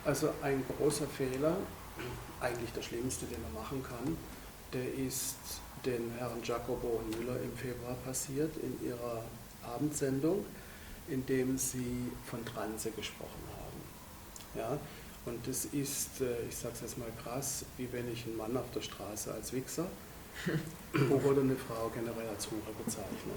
Also ein großer Fehler, eigentlich der schlimmste, den man machen kann, der ist den Herren Jacobo und Müller im Februar passiert in ihrer Abendsendung, in dem sie von Transe gesprochen haben. Ja? Und das ist, ich sage es jetzt mal krass, wie wenn ich einen Mann auf der Straße als Wichser oder eine Frau generell als Hure bezeichne.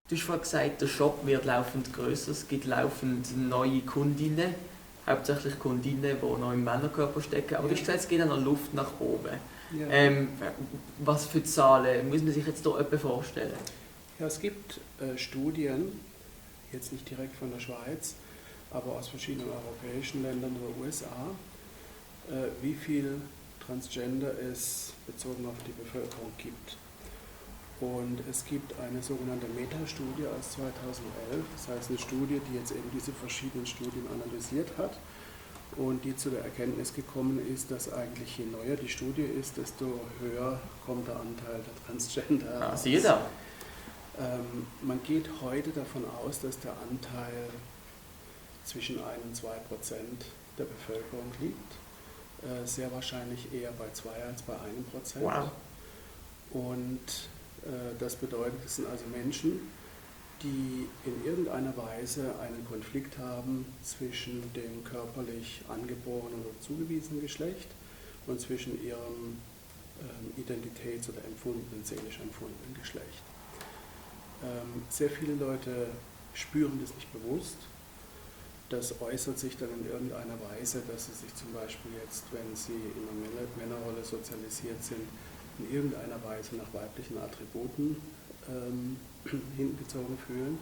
Du hast vorhin gesagt, der Shop wird laufend grösser, es gibt laufend neue Kundinnen, hauptsächlich Kundinnen, die noch im Männerkörper stecken, aber du hast gesagt, es geht auch noch Luft nach oben. Ja. Was für Zahlen muss man sich jetzt hier etwa vorstellen? Ja, es gibt Studien, jetzt nicht direkt von der Schweiz, aber aus verschiedenen europäischen Ländern oder USA, wie viel Transgender es bezogen auf die Bevölkerung gibt. Und es gibt eine sogenannte Metastudie aus 2011, das heißt eine Studie, die jetzt eben diese verschiedenen Studien analysiert hat und die zu der Erkenntnis gekommen ist, dass eigentlich je neuer die Studie ist, desto höher kommt der Anteil der Transgender heraus. Also jeder. Man geht heute davon aus, dass der Anteil zwischen 1 und 2% der Bevölkerung liegt. Sehr wahrscheinlich eher bei 2 als bei 1%. Wow. Und das bedeutet, es sind also Menschen, die in irgendeiner Weise einen Konflikt haben zwischen dem körperlich angeborenen oder zugewiesenen Geschlecht und zwischen ihrem Identitäts- oder seelisch empfundenen Geschlecht. Sehr viele Leute spüren das nicht bewusst. Das äußert sich dann in irgendeiner Weise, dass sie sich zum Beispiel jetzt, wenn sie in einer Männerrolle sozialisiert sind, in irgendeiner Weise nach weiblichen Attributen hingezogen fühlen.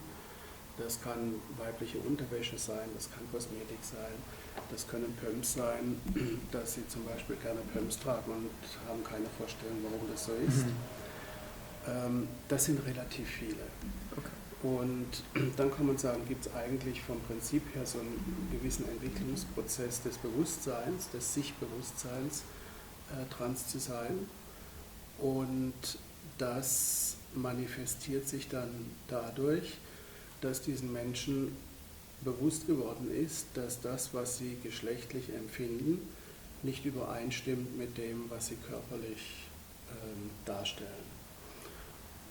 Das kann weibliche Unterwäsche sein, das kann Kosmetik sein, das können Pumps sein, dass sie zum Beispiel gerne Pumps tragen und haben keine Vorstellung, warum das so ist. Das sind relativ viele. Okay. Und dann kann man sagen, gibt es eigentlich vom Prinzip her so einen gewissen Entwicklungsprozess des Bewusstseins, des Sich-Bewusstseins, trans zu sein. Und das manifestiert sich dann dadurch, dass diesen Menschen bewusst geworden ist, dass das, was sie geschlechtlich empfinden, nicht übereinstimmt mit dem, was sie körperlich darstellen.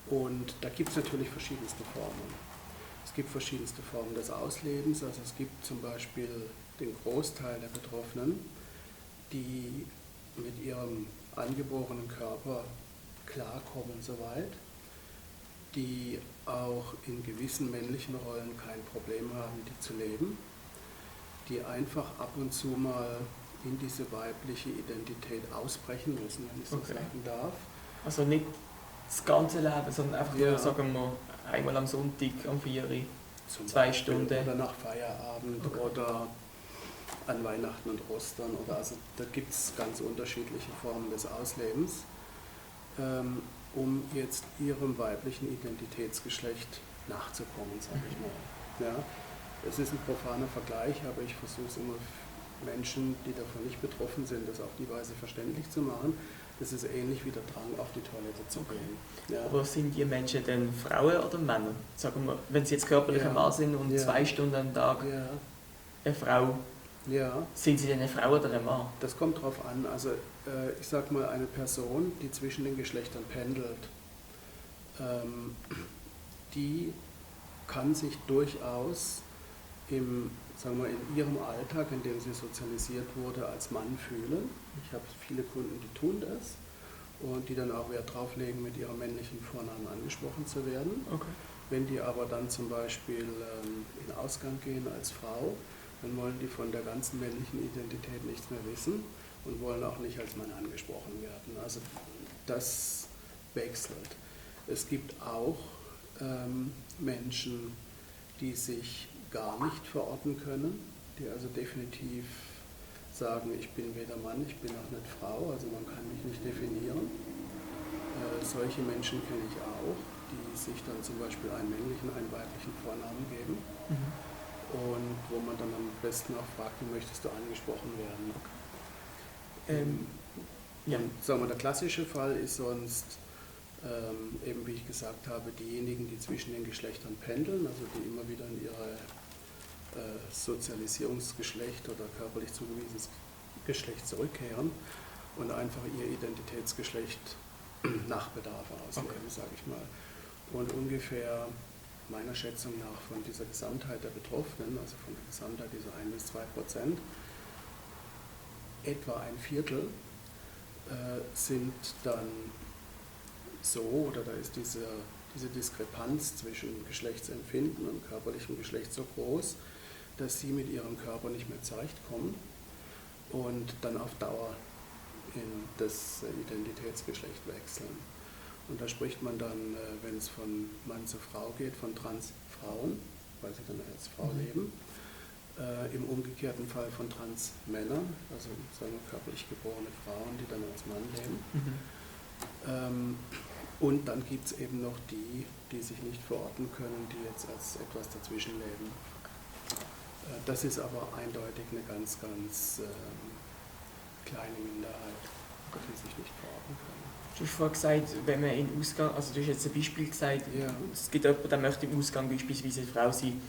Und da gibt es natürlich verschiedenste Formen. Es gibt verschiedenste Formen des Auslebens. Also es gibt zum Beispiel den Großteil der Betroffenen, die mit ihrem angeborenen Körper klarkommen soweit, die auch in gewissen männlichen Rollen kein Problem haben, die zu leben, die einfach ab und zu mal in diese weibliche Identität ausbrechen müssen, wenn ich so sagen darf. Also nicht das ganze Leben, sondern einfach nur, sagen wir, einmal am Sonntag, am 4 Uhr, 2 Stunden. Oder nach Feierabend oder an Weihnachten und Ostern. Oder also da gibt es ganz unterschiedliche Formen des Auslebens, um jetzt ihrem weiblichen Identitätsgeschlecht nachzukommen, sage ich mal. Ja, es ist ein profaner Vergleich, aber ich versuche es immer Menschen, die davon nicht betroffen sind, das auf die Weise verständlich zu machen. Das ist ähnlich wie der Drang, auf die Toilette zu gehen. Ja. Aber sind die Menschen denn Frauen oder Männer? Sagen wir, wenn sie jetzt körperlich ein Mann sind und 2 Stunden am Tag eine Frau, sind sie denn eine Frau oder ein Mann? Das kommt drauf an. Also ich sag mal, eine Person, die zwischen den Geschlechtern pendelt, die kann sich durchaus in ihrem Alltag, in dem sie sozialisiert wurde, als Mann fühlen. Ich habe viele Kunden, die tun das und die dann auch Wert drauf legen, mit ihrem männlichen Vornamen angesprochen zu werden. Okay. Wenn die aber dann zum Beispiel in Ausgang gehen als Frau, dann wollen die von der ganzen männlichen Identität nichts mehr wissen und wollen auch nicht als Mann angesprochen werden. Also das wechselt. Es gibt auch Menschen, die sich gar nicht verorten können, die also definitiv sagen, ich bin weder Mann, ich bin auch nicht Frau, also man kann mich nicht definieren. Solche Menschen kenne ich auch, die sich dann zum Beispiel einen männlichen, einen weiblichen Vornamen geben und wo man dann am besten auch fragt, wie möchtest du angesprochen werden. Ja. Und sagen wir, der klassische Fall ist sonst, eben wie ich gesagt habe, diejenigen, die zwischen den Geschlechtern pendeln, also die immer wieder in ihre Sozialisierungsgeschlecht oder körperlich zugewiesenes Geschlecht zurückkehren und einfach ihr Identitätsgeschlecht nach Bedarf ausleben, sage ich mal. Und ungefähr meiner Schätzung nach von dieser Gesamtheit der Betroffenen, also von der Gesamtheit dieser 1-2%, etwa ein Viertel sind dann so, oder da ist diese Diskrepanz zwischen Geschlechtsempfinden und körperlichem Geschlecht so groß, dass sie mit ihrem Körper nicht mehr zurechtkommen und dann auf Dauer in das Identitätsgeschlecht wechseln. Und da spricht man dann, wenn es von Mann zu Frau geht, von Transfrauen, weil sie dann als Frau leben. Im umgekehrten Fall von Transmännern, also sagen wir körperlich geborene Frauen, die dann als Mann leben. Und dann gibt es eben noch die, die sich nicht verorten können, die jetzt als etwas dazwischen leben. Das ist aber eindeutig eine ganz, ganz kleine Minderheit, die sich nicht verorten können. Du hast vorhin gesagt, wenn man in Ausgang, also du hast jetzt ein Beispiel gesagt, Ja. es gibt jemanden, der möchte im Ausgang beispielsweise eine Frau sein.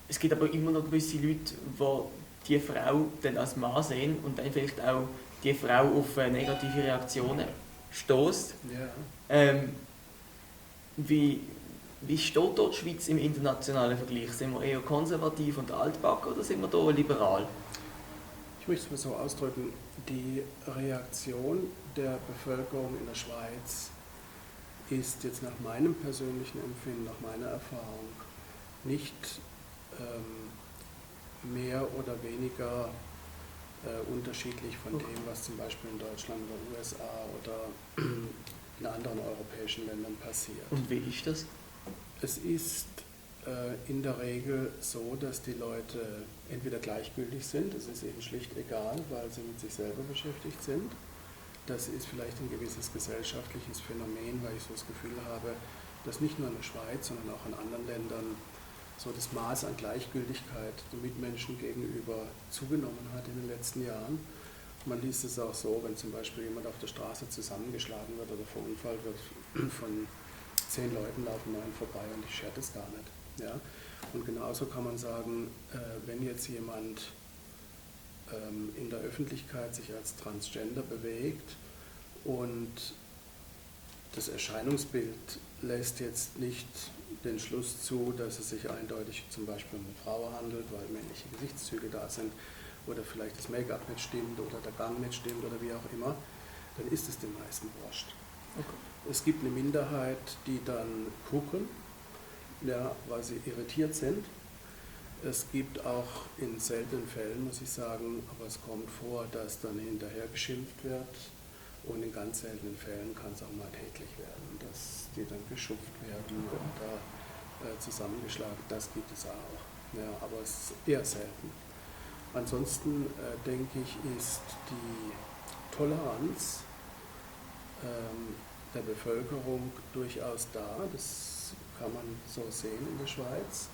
Es gibt aber immer noch gewisse Leute, die die Frau dann als Mann sehen und dann vielleicht auch die Frau auf negative Reaktionen stößt. Ja. Wie steht dort die Schweiz im internationalen Vergleich? Sind wir eher konservativ und altbacken oder sind wir da liberal? Ich möchte es mal so ausdrücken, die Reaktion der Bevölkerung in der Schweiz ist jetzt nach meinem persönlichen Empfinden, nach meiner Erfahrung, nicht mehr oder weniger unterschiedlich von dem, was zum Beispiel in Deutschland oder USA oder in anderen europäischen Ländern passiert. Und wie ist das? Es ist in der Regel so, dass die Leute entweder gleichgültig sind, es ist ihnen schlicht egal, weil sie mit sich selber beschäftigt sind. Das ist vielleicht ein gewisses gesellschaftliches Phänomen, weil ich so das Gefühl habe, dass nicht nur in der Schweiz, sondern auch in anderen Ländern so das Maß an Gleichgültigkeit den Mitmenschen gegenüber zugenommen hat in den letzten Jahren. Man liest es auch so, wenn zum Beispiel jemand auf der Straße zusammengeschlagen wird oder verunfallt wird, von 10 Leuten laufen 9 vorbei und ich schert es gar nicht. Ja? Und genauso kann man sagen, wenn jetzt jemand in der Öffentlichkeit sich als Transgender bewegt und das Erscheinungsbild lässt jetzt nicht den Schluss zu, dass es sich eindeutig zum Beispiel um eine Frau handelt, weil männliche Gesichtszüge da sind oder vielleicht das Make-up nicht stimmt oder der Gang nicht stimmt oder wie auch immer, dann ist es den meisten wurscht. Okay. Es gibt eine Minderheit, die dann gucken, ja, weil sie irritiert sind. Es gibt auch in seltenen Fällen, muss ich sagen, aber es kommt vor, dass dann hinterher geschimpft wird. Und in ganz seltenen Fällen kann es auch mal tätlich werden, dass die dann geschupft werden oder zusammengeschlagen. Das gibt es auch. Ja, aber es ist eher selten. Ansonsten denke ich, ist die Toleranz der Bevölkerung durchaus da. Das kann man so sehen in der Schweiz.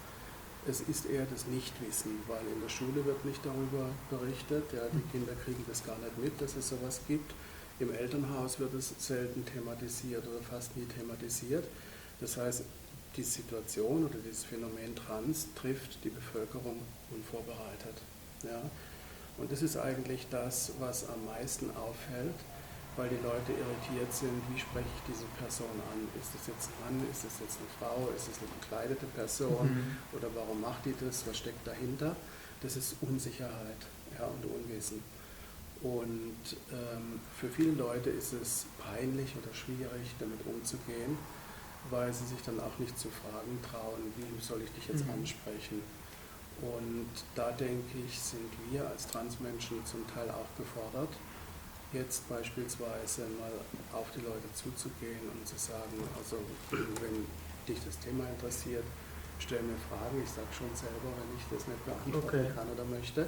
Es ist eher das Nichtwissen, weil in der Schule wird nicht darüber berichtet. Ja, die Kinder kriegen das gar nicht mit, dass es sowas gibt. Im Elternhaus wird es selten thematisiert oder fast nie thematisiert. Das heißt, die Situation oder dieses Phänomen Trans trifft die Bevölkerung unvorbereitet. Ja? Und das ist eigentlich das, was am meisten auffällt, weil die Leute irritiert sind, wie spreche ich diese Person an? Ist das jetzt ein Mann, ist das jetzt eine Frau, ist das eine bekleidete Person oder warum macht die das, was steckt dahinter? Das ist Unsicherheit, ja, und Unwissen. Und für viele Leute ist es peinlich oder schwierig, damit umzugehen, weil sie sich dann auch nicht zu fragen trauen, wie soll ich dich jetzt ansprechen. Und da denke ich, sind wir als Transmenschen zum Teil auch gefordert, jetzt beispielsweise mal auf die Leute zuzugehen und zu sagen, also wenn dich das Thema interessiert, stell mir Fragen, ich sage schon selber, wenn ich das nicht beantworten kann oder möchte.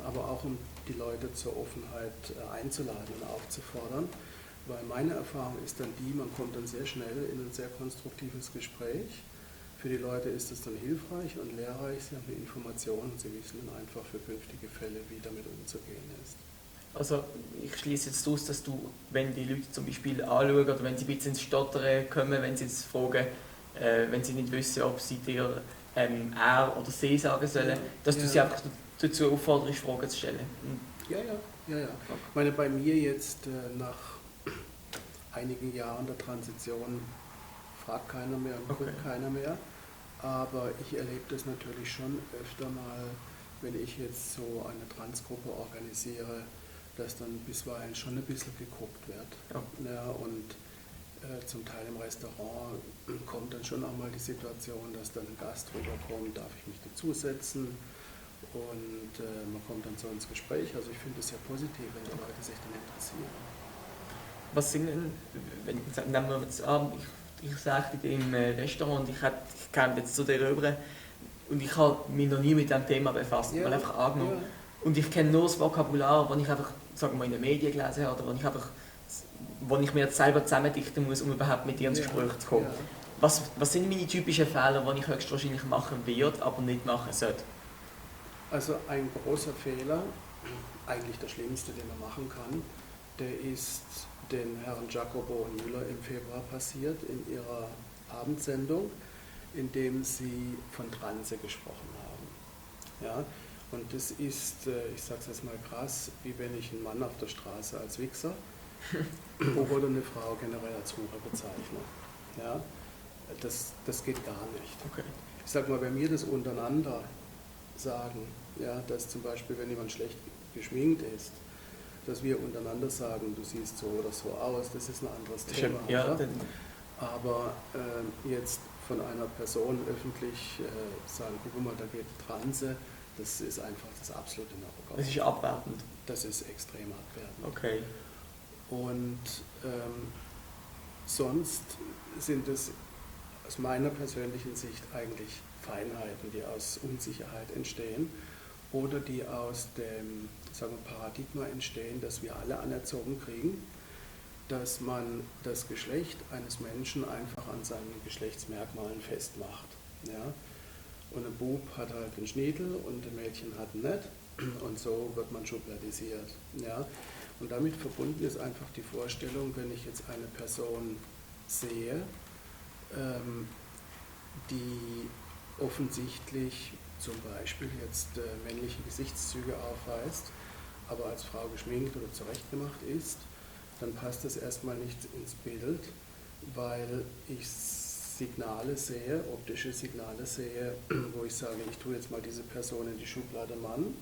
Aber auch um die Leute zur Offenheit einzuladen und aufzufordern, weil meine Erfahrung ist dann die, man kommt dann sehr schnell in ein sehr konstruktives Gespräch. Für die Leute ist es dann hilfreich und lehrreich, sie haben eine Information und sie wissen dann einfach für künftige Fälle, wie damit umzugehen ist. Also ich schließe jetzt aus, dass du, wenn die Leute zum Beispiel anschauen oder wenn sie ein bisschen ins Stottern kommen, wenn sie jetzt fragen, wenn sie nicht wissen, ob sie dir er oder sie sagen sollen, dass du sie einfach dazu auffordern, Fragen zu stellen. Ja. Ich meine, bei mir jetzt nach einigen Jahren der Transition fragt keiner mehr und guckt keiner mehr. Aber ich erlebe das natürlich schon öfter mal, wenn ich jetzt so eine Transgruppe organisiere, dass dann bisweilen schon ein bisschen geguckt wird. Ja, und zum Teil im Restaurant kommt dann schon auch mal die Situation, dass dann ein Gast rüberkommt, darf ich mich dazusetzen und man kommt dann so ins Gespräch. Also ich finde es sehr positiv, wenn die Leute sich dann interessieren. Was sind denn, nehmen wir jetzt an, ich sage im Restaurant und ich kam jetzt zu dir rüber und ich habe mich noch nie mit diesem Thema befasst, mal einfach angenommen. Ja. Und ich kenne nur das Vokabular, das ich einfach, sagen wir, in den Medien gelesen habe, oder wo ich mir jetzt selber zusammendichten muss, um überhaupt mit dir ins Gespräch zu kommen. Ja. Was sind meine typischen Fehler, die ich höchstwahrscheinlich machen werde, aber nicht machen sollte? Also ein großer Fehler, eigentlich der schlimmste, den man machen kann, der ist den Herren Jacobo und Müller im Februar passiert in ihrer Abendsendung, in dem sie von Transe gesprochen haben. Ja? Und das ist, ich sage es jetzt mal krass, wie wenn ich einen Mann auf der Straße als Wichser oder eine Frau generell als Hure bezeichne. Ja? Das geht gar nicht. Okay. Ich sage mal, wenn wir das untereinander sagen, ja, dass zum Beispiel, wenn jemand schlecht geschminkt ist, dass wir untereinander sagen, du siehst so oder so aus, das ist ein anderes Thema. Ja, aber jetzt von einer Person öffentlich sagen, guck mal, da geht Transe, das ist einfach das absolute No-Go. Das ist abwertend. Das ist extrem abwertend. Okay. Und sonst sind es aus meiner persönlichen Sicht eigentlich Feinheiten, die aus Unsicherheit entstehen oder die aus dem, sagen wir, Paradigma entstehen, dass wir alle anerzogen kriegen, dass man das Geschlecht eines Menschen einfach an seinen Geschlechtsmerkmalen festmacht. Ja? Und ein Bub hat halt einen Schniedel und ein Mädchen hat einen nicht und so wird man schubladisiert. Ja? Und damit verbunden ist einfach die Vorstellung, wenn ich jetzt eine Person sehe, die offensichtlich zum Beispiel jetzt männliche Gesichtszüge aufweist, aber als Frau geschminkt oder zurechtgemacht ist, dann passt das erstmal nicht ins Bild, weil ich Signale sehe, optische Signale sehe, wo ich sage, ich tue jetzt mal diese Person in die Schublade Mann,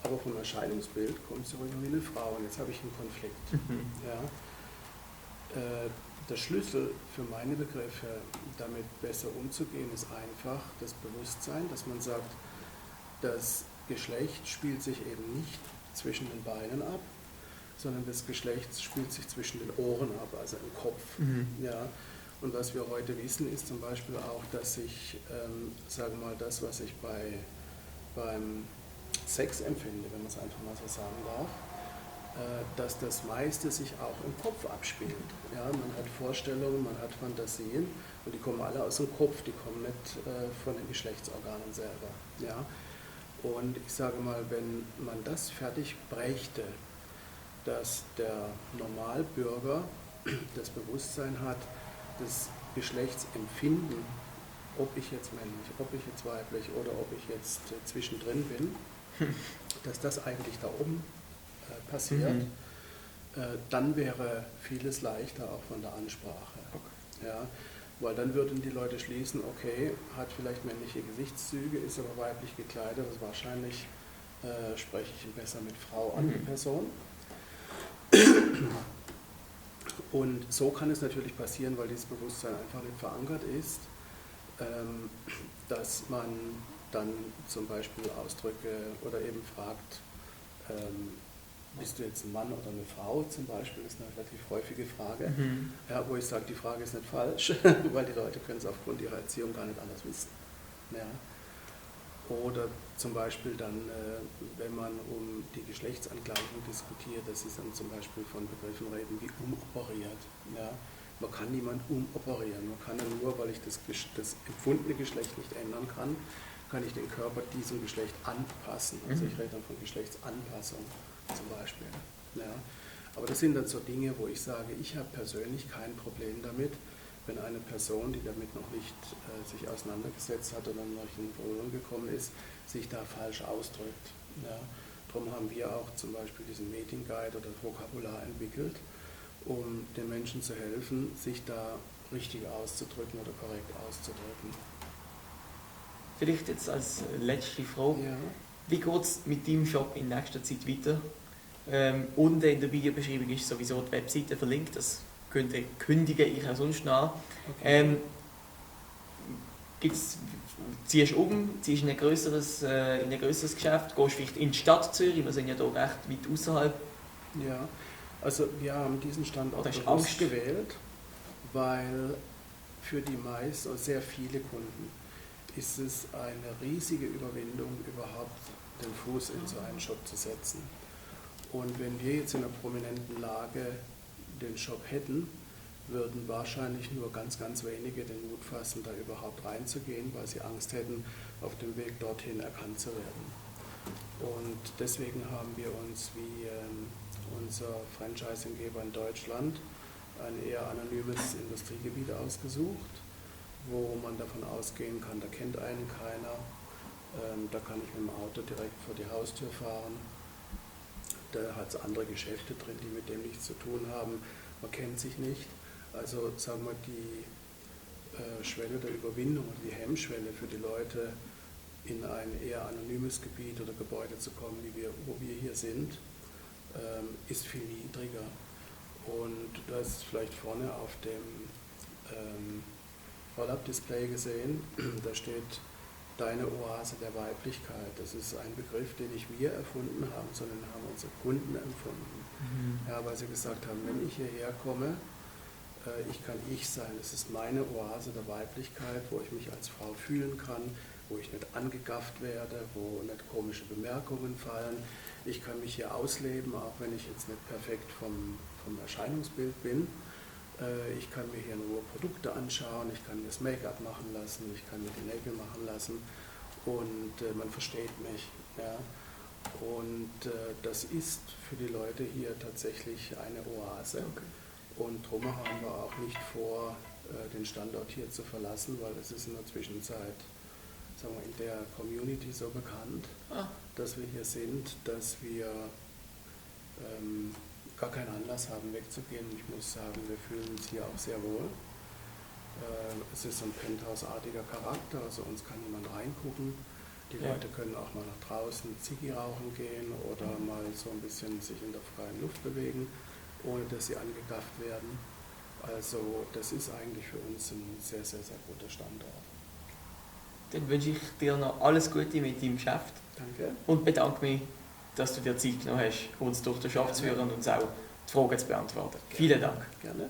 aber vom Erscheinungsbild kommt sie rüber wie eine Frau und jetzt habe ich einen Konflikt. Ja. Der Schlüssel für meine Begriffe, damit besser umzugehen, ist einfach das Bewusstsein, dass man sagt, das Geschlecht spielt sich eben nicht zwischen den Beinen ab, sondern das Geschlecht spielt sich zwischen den Ohren ab, also im Kopf. Ja. Und was wir heute wissen, ist zum Beispiel auch, dass ich, sagen wir mal, das, was ich beim Sex empfinde, wenn man es einfach mal so sagen darf, dass das meiste sich auch im Kopf abspielt. Ja, man hat Vorstellungen, man hat Fantasien und die kommen alle aus dem Kopf, die kommen nicht von den Geschlechtsorganen selber. Ja. Und ich sage mal, wenn man das fertig brächte, dass der Normalbürger das Bewusstsein hat, das Geschlechtsempfinden, ob ich jetzt männlich, ob ich jetzt weiblich oder ob ich jetzt zwischendrin bin, dass das eigentlich da oben passiert, dann wäre vieles leichter auch von der Ansprache. Okay. Ja, weil dann würden die Leute schließen, okay, hat vielleicht männliche Gesichtszüge, ist aber weiblich gekleidet, also wahrscheinlich spreche ich ihn besser mit Frau an, die Person. Und so kann es natürlich passieren, weil dieses Bewusstsein einfach nicht verankert ist, dass man dann zum Beispiel Ausdrücke oder eben fragt, bist du jetzt ein Mann oder eine Frau zum Beispiel, ist eine relativ häufige Frage, ja, wo ich sage, die Frage ist nicht falsch, weil die Leute können es aufgrund ihrer Erziehung gar nicht anders wissen. Ja. Oder zum Beispiel dann, wenn man um die Geschlechtsangleichung diskutiert, dass sie dann zum Beispiel von Begriffen reden wie umoperiert. Ja. Man kann niemand umoperieren, man kann ja nur, weil ich das empfundene Geschlecht nicht ändern kann ich den Körper diesem Geschlecht anpassen. Also ich rede dann von Geschlechtsanpassung zum Beispiel. Ja. Aber das sind dann so Dinge, wo ich sage, ich habe persönlich kein Problem damit, wenn eine Person, die damit noch nicht sich auseinandergesetzt hat oder noch in Berührung gekommen ist, sich da falsch ausdrückt. Ja. Darum haben wir auch zum Beispiel diesen Medienguide oder Vokabular entwickelt, um den Menschen zu helfen, sich da richtig auszudrücken oder korrekt auszudrücken. Vielleicht jetzt als letzte Frage, Ja. wie geht es mit deinem Shop in nächster Zeit weiter? Unten in der Videobeschreibung ist sowieso die Webseite verlinkt, das kündige ich auch sonst nach. Okay. Ziehst du ziehst in ein grösseres Geschäft, gehst vielleicht in die Stadt Zürich, wir sind ja hier recht weit außerhalb. Ja, also wir haben diesen Standort Oder hast du bewusst Angst? gewählt, weil für die meisten oder sehr viele Kunden ist es eine riesige Überwindung, überhaupt den Fuß in so einen Shop zu setzen. Und wenn wir jetzt in einer prominenten Lage den Shop hätten, würden wahrscheinlich nur ganz, ganz wenige den Mut fassen, da überhaupt reinzugehen, weil sie Angst hätten, auf dem Weg dorthin erkannt zu werden. Und deswegen haben wir uns, wie unser Franchisinggeber in Deutschland, ein eher anonymes Industriegebiet ausgesucht, wo man davon ausgehen kann, da kennt einen keiner, da kann ich mit dem Auto direkt vor die Haustür fahren, da hat es andere Geschäfte drin, die mit dem nichts zu tun haben, man kennt sich nicht. Also sagen wir, die Schwelle der Überwindung oder die Hemmschwelle für die Leute, in ein eher anonymes Gebiet oder Gebäude zu kommen, wo wir hier sind, ist viel niedriger. Und du hast es vielleicht vorne auf dem Roll-Up-Display gesehen, da steht deine Oase der Weiblichkeit. Das ist ein Begriff, den nicht wir erfunden haben, sondern haben unsere Kunden empfunden. Ja, weil sie gesagt haben, wenn ich hierher komme, ich kann ich sein. Es ist meine Oase der Weiblichkeit, wo ich mich als Frau fühlen kann, wo ich nicht angegafft werde, wo nicht komische Bemerkungen fallen. Ich kann mich hier ausleben, auch wenn ich jetzt nicht perfekt vom Erscheinungsbild bin. Ich kann mir hier in Ruhe Produkte anschauen, ich kann mir das Make-up machen lassen, ich kann mir die Nägel machen lassen und man versteht mich. Ja. Und das ist für die Leute hier tatsächlich eine Oase. Okay. Und darum haben wir auch nicht vor, den Standort hier zu verlassen, weil es ist in der Zwischenzeit, sagen wir, in der Community so bekannt, dass wir hier sind, dass wir gar keinen Anlass haben, wegzugehen. Ich muss sagen, wir fühlen uns hier auch sehr wohl. Es ist so ein Penthouse-artiger Charakter, also uns kann niemand reingucken. Die Leute können auch mal nach draußen Ziggy rauchen gehen oder mal so ein bisschen sich in der freien Luft bewegen, ohne dass sie angegafft werden. Also das ist eigentlich für uns ein sehr, sehr, sehr guter Standort. Dann wünsche ich dir noch alles Gute mit deinem Geschäft. Danke. Und bedanke mich, dass du dir Zeit genommen hast, uns durch den Shop zu führen und uns auch die Fragen zu beantworten. Vielen Dank. Gerne.